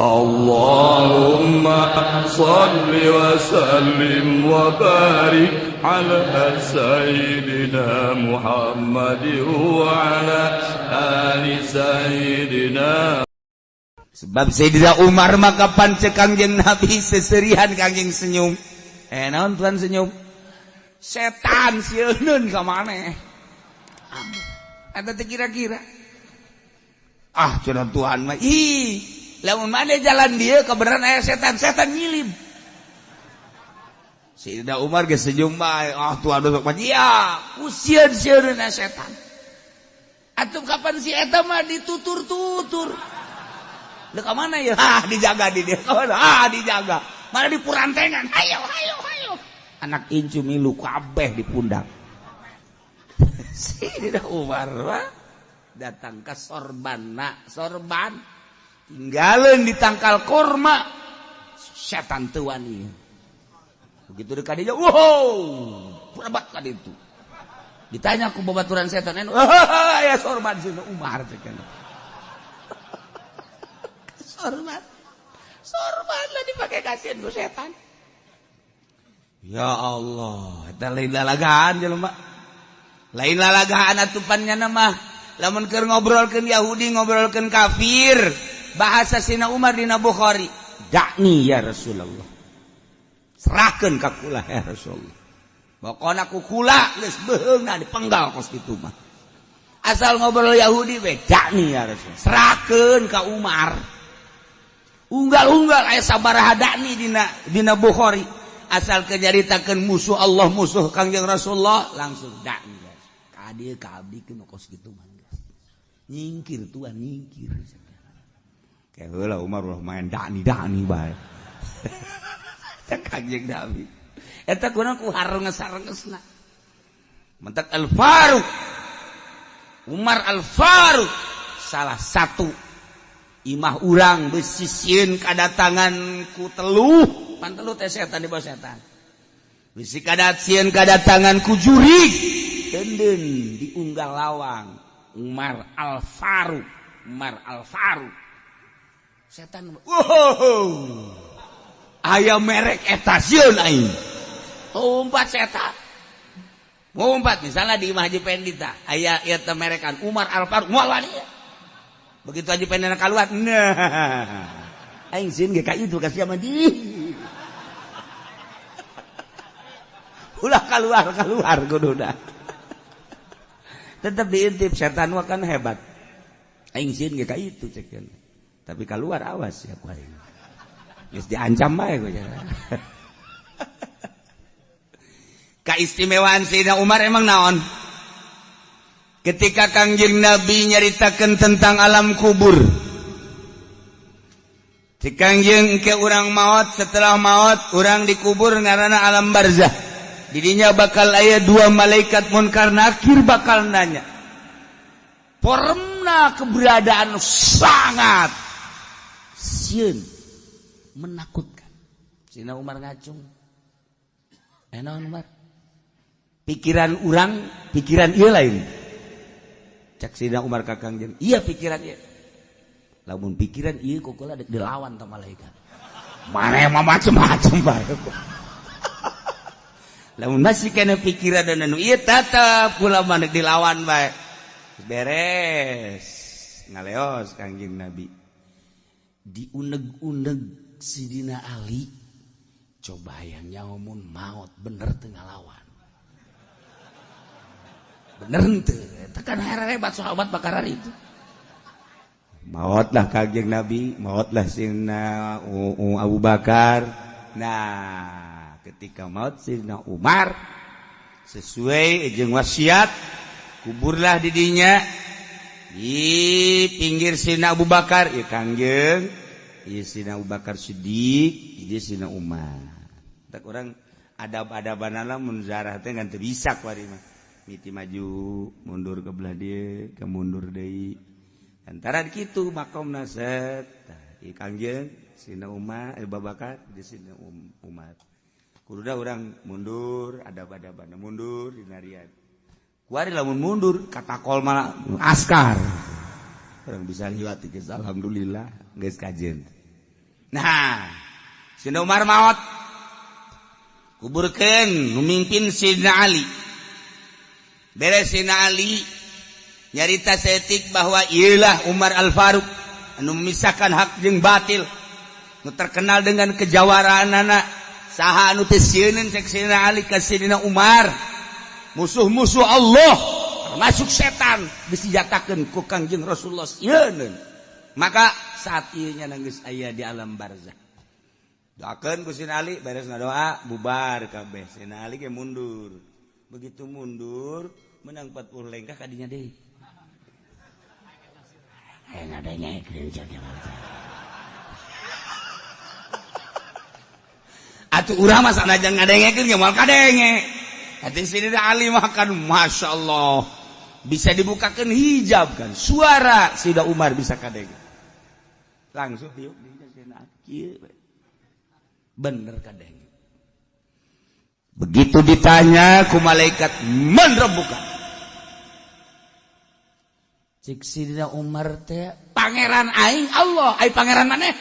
Allahumma salli wa sallim wa barik ala sayyidina Muhammad wa ala ali sayyidina. Sebab Sayyidina Umar maka pancek Kangjeng Nabi seserihan, Kangjeng senyum. Eh, naon tuan senyum? Setan sieun ka maneh. Eta teh kira-kira. Ah, cenah Tuhan mah, ih, lamun maneh jalan dia kebenaran aya setan, setan nyilib. Sayyidina Umar geus senyum bae. Ah, Tuhan besok mah iya, ku sieun-sieun setan. Atuh kapan si eta mah ditutur-tutur. Dek ka mana ya? Ah, dijaga di dia. Ah, dijaga. Mana di purantengan. Ayo, ayo, ayo. Anak incu milu kabeh di pundak. Sayyidina Umar mah datang ke sorban, nak sorban tinggalin di tangkal korma, setan teu wani. Begitu dekat dia, wow, berebat kan itu. Ditanya ku babaturan setan, oh, ya sorban Sayyidina Umar cek. Sorban, sorban lah dipakai kasihan ku setan. Ya Allah, eta lain lalagaan jelema, lain lalagaan atupannya nama. Lamun keur ngobrolkeun Yahudi, ngobrolkeun kafir, bahasa Sina Umar dina Bukhari, "Da'ni ya Rasulullah, serahkeun ka kula ya Rasulullah." Pokona ku kula geus beuheungna dipenggal kos kitu mah. Asal ngobrol Yahudi we, "Da'ni ya Rasulullah," serahkeun ka Umar. Unggal-unggal aya sabaraha da'ni dina Bukhari. Asal kenyaritakeun musuh Allah, musuh Kangjeng Rasulullah, langsung da'ni. Ka dieu ka abdi kos kitu mah. Nyingkir tuan, nyingkir. Kayak heula Umar ulah main da'ni da'ni bae. Cek Kangjeng Nabi. Eta kunaon ku harenges-harengesna. Mentak Al Faruq. Umar Al Faruq salah satu imah urang bisi sieun kadatangan ku teluh, pan teluh teh setan di bawah setan. Bisi kadat sieun kadatangan ku jurig. Denden diunggal lawang Umar Al Faruq, Umar Al Faruq. Setan, wow. Aya merek eta sieun aing. Umpat setan. Ngumpat misalnya di Imah Haji Pendita aya ieu teh merekan Umar Al Faruq, moal wani. Begitu Haji Pendita keluar, nah. Aing sieun ge ka itu ka sia mah di. Ulah keluar-keluar kuduna. Tetap diintip setan mah kan hebat. Aing sieun ge ka itu cek. Tapi keluar awas ya ku aing. Geus diancam bae ku. Keistimewaan Sayyidina Umar emang naon? Ketika Kangjeng Nabi nyaritakeun tentang alam kubur. Cek Kangjeng ke urang maot, setelah maot urang dikubur ngaranna alam barzah. Didinya bakal aya dua malaikat munkar nakir bakal nanya. Formna keberadaan sangat sieun, menakutkan. Sayyidina Umar ngacung. Eh naon Umar? Pikiran urang, pikiran ieu lain. Cek Sayyidina Umar ka Kangjeng, iya pikiran ieu. Lamun pikiran ieu kukula dek dilawan ta malaikat. Mana mah macem-macem bae. Lamun masih kena pikiran dan anu ieu tetep kula mah dek dilawan bae. Beres. Ngaleos Kangjeng Nabi. Diuneg-uneg Sidina Ali. Coba yang nyamun maot bener teu ngalawan. Bener henteu, tekan hebat sahabat bakaran itu. Maotlah Kangjeng Nabi, maotlah Sayyidina Abu Bakar. Nah, ketika maot Sayyidina Umar sesuai jeung wasiat, kuburlah didinya di pinggir Sayyidina Abu Bakar, ieu Kangjeng, ieu Sayyidina Abu Bakar Siddiq, ieu Sayyidina Umar. Tak urang adab-adabanana mun zarah teh ngan teu bisa kuari mah. Miti maju mundur ke belah dieu, ke mundur deui. Antara kitu makomna set. Tah, ieu Kangjeng Sayyidina Umar, Abu Bakar di Sayyidina Umar. Kududa urang mundur, adab-adabana mundur dinarian. Kuari lamun mundur katakol malah askar. Urang bisa liwat geus alhamdulillah geus kajen. Nah, Sidina Umar maot. Kuburkeun memimpin Sidina Ali. Beres Sidina Ali nyarita setik bahwa iyalah Umar Al-Faruq anu memisahkan hak jeung batil. Nu terkenal dengan kejawaraanana. Saha anu teu sieun cek Sidina Ali ka Sidina Umar. Musuh-musuh Allah termasuk setan disenjatakeun ku Kangjeng Rasulullah sieun. Maka saat ieu nya geus aya di alam barzah. Doakeun ku Sidina Ali, beres ngadoa bubar kabeh. Sidina Ali ge mundur. Begitu mundur menang 40 lengkah kadinya deui. Aya ngadengekeun cek atuh urang mah sanajan ngadengekeun ge moal kadenge. Hati Sidina Ali mah kan masyaallah bisa dibukakeun hijab kan. Suara Sidina Umar bisa kadenge. Langsung diuk di Sidina Ali. Bener kadenge. Begitu ditanya ku malaikat man rabbuka? Cik Sidina Umar teh pangeran aing Allah, ai pangeran maneh?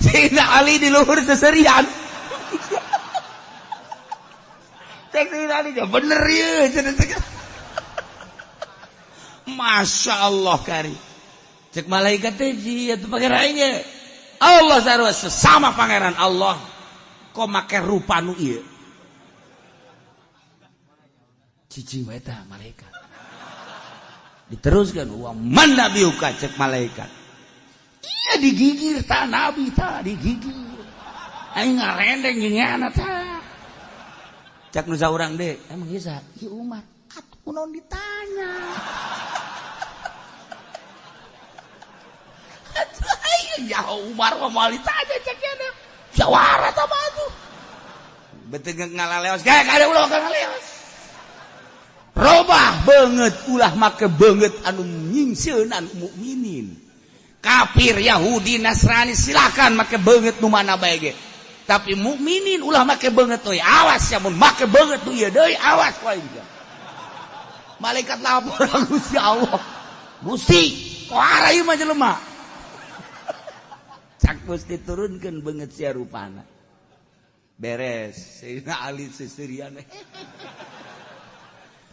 Sidina Ali di luhur seserian. Cek Sidina Ali bener ieu cenah. Masya Allah kari. Cek malaikat teh ieu teh pangeran aing ge. Allah sarua sesama pangeran Allah kok make rupa nu ieu. Cicing wae tah malaikat. Diteruskan wa man nabiyuka cek malaikat. Iya digigir ta nabi ta digigir. Aing ngarendeng jeung ta. Cak nu saurang deui, emang ieu saha? Ieu Umar. Atuh kunaon ditanya. Atuh aing ya Umar mah moal ditanya cek nya. Jawara ta mah atuh. Beteu ngalaleos ge kada ulah ngalaleos. Robah banget ulah make banget anu nyingsieunan mukminin. Kafir Yahudi Nasrani silakan make banget nu mana bae ge. Tapi mukminin ulah make banget euy, awas ya mun make banget nu ieu deui awas wae. Malaikat lapor Gusti Allah. Gusti, koara ieu mah jelema. Cak mesti turunkeun beungeut sia rupana. Beres, Sayyidina Ali seserian.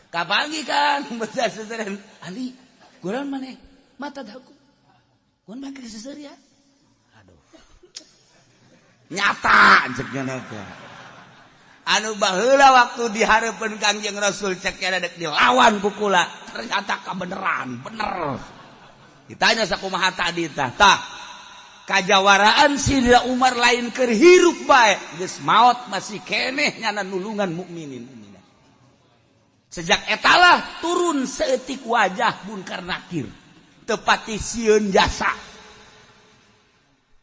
Kapangi kan bocah seserian. Ali, kurang maneh mata daku. Kun make seserian. Aduh. Nyata cek nya teh. Anu baheula waktu dihareupeun Kangjeng Rasul cek nya dek dilawan ku kula, ternyata kabeneran, bener. Ditanya sakumaha tadi tah. Tah. Kajawaraan Sidina Umar lain keur hirup bae, geus maot masih keneh nyana nulungan mukminin. Sejak etalah turun seetik wajah Munkar Nakir. Tepati sieun jasa.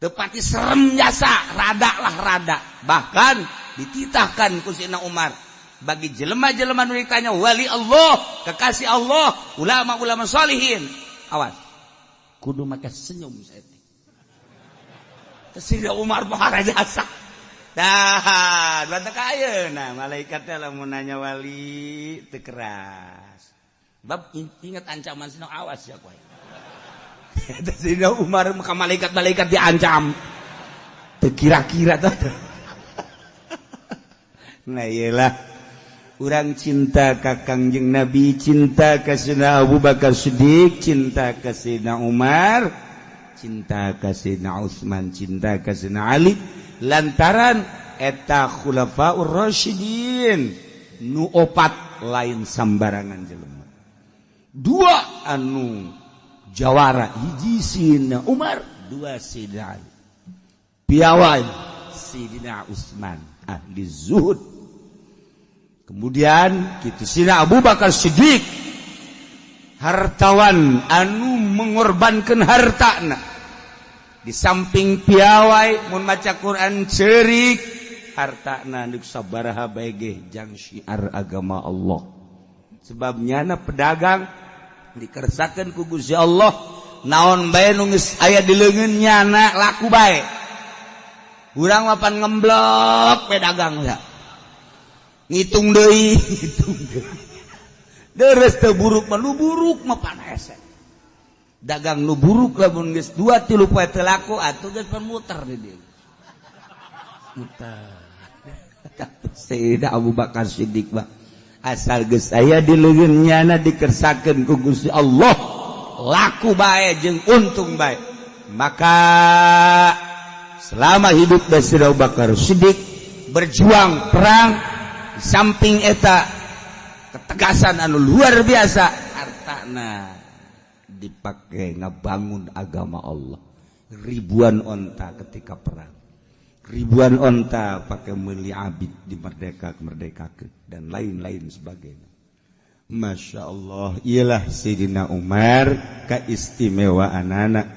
Tepati serem jasa, rada lah rada. Bahkan dititahkan ku Sidina Umar bagi jelema-jelema nu ditanya wali Allah, kekasih Allah, ulama-ulama sholihin. Awas. Kudu make senyum seetik. Sidina Umar bahara jasa. Dah, batak ayeuna malaikat teh lamun nanya wali teu keras. Bab ingat ancaman sino awas ya kowe. Sidina Umar maka malaikat-malaikat diancam. Teu kira-kira tah. Nah iyalah urang cinta ka Kangjeng Nabi, cinta ka Sidina Abu Bakar Siddiq, cinta ka Sidina Umar, cinta ka Sidina Utsman, cinta ka Sidina Ali. Lantaran eta khulafaur rasyidin nu opat lain sambarangan jelema. Dua anu jawara, hiji Sidina Umar, dua Sidina Ali. Piawai Sidina Utsman ahli zuhud. Kemudian kitu Sidina Abu Bakar Siddiq hartawan anu mengorbankan hartana. Di samping piawai mun maca Quran ceurik hartana deuk sabaraha bae ge jang syiar agama Allah. Sebab nyana pedagang dikersakeun ku Gusti Allah naon bae nu geus aya di leungeun nyana laku bae. Urang mah pan ngemblok pedagang ya. Ngitung deui, ngitung deui. Deres teu buruk mah nu buruk mah pan hese. Dagang nu buruk lamun geus 2-3 poe teu laku atuh geus muter di dieu. Muter. Sayyidina Abu Bakar Siddiq mah asal geus aya di leungeun nyana dikersakeun ku Gusti Allah, laku bae jeung untung bae. Maka selama hidup Sayyidina Abu Bakar Siddiq berjuang perang, samping eta ketegasan anu luar biasa, hartana dipakai ngabangun agama Allah. Ribuan onta ketika perang, ribuan onta pakai meli abid di merdeka merdeka dan lain-lain sebagainya. Masya Allah, ialah Sayyidina Umar keistimewaan anak.